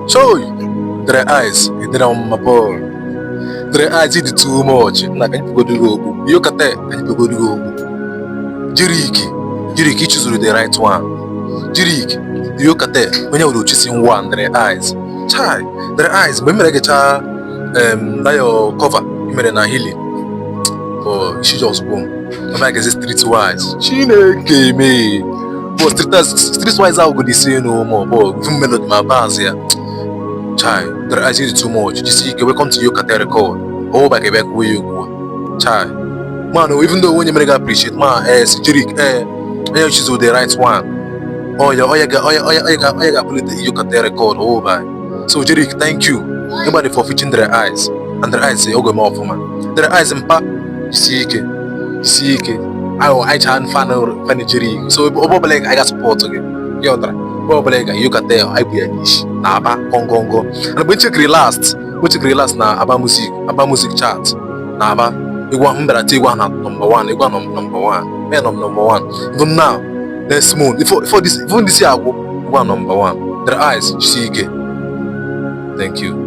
Choi, Dre Eyes, ịdịrị mma boy. Dre Eyes dị too much. Nna, ka anyị pụgodo gị okpu. Iyo Cartel, ka anyị pụgodo gị okpu. Jeriq, Jeriq, chuzuru the right one. Jeriq, Iyo Cartel, onye were ochisi nwa Dre Eyes. Chai, Dre Eyes, mgbe m mere gecha that your cover i mere na Healing for isi just gwụ m. Ebe a ga-ezi Streetwise. Chineke mee. But Streetwise ahụ go dey say no more. But even melody ma bars ya. Chai, Dre Eyes is too much. Jisi ike, welcome to Iyo Cartel record. Oh, back ebe kwuo ya okwu. Chai. Man, even though onye mere ga appreciate, ma Jeriq, onye choose the right one. Oh yeah, oh yeah, oh yeah, oh yeah, oh yeah, oh yeah, put the Iyo Cartel record. Oh, bye. So Jeriq, thank you. Everybody for featuring Dre Eyes. And Dre Eyes say, "Ogo me ọfụma." Dre Eyes mpa, jisi ike, jisi ike. Ayo, anyị chaa fan fan Jeriq. So ebe ọbụla ị ga support gị. Gị ghọtara? Ebe ọbụla ị ga Iyo Cartel, anyị bụ ya n'isi na Aba kongongo. And mgbe nchekiri last, mgbe nchekiri last na Aba Music, Aba Music chart na Aba, egwu ahụ m bịara tie, egwu ahụ na number one, egwu ahụ nọ number one, me nọ number one. Even now, next month, before this, even this year agwụ, egwu ahụ number one. Dre Eyes, jisi ike. Thank you.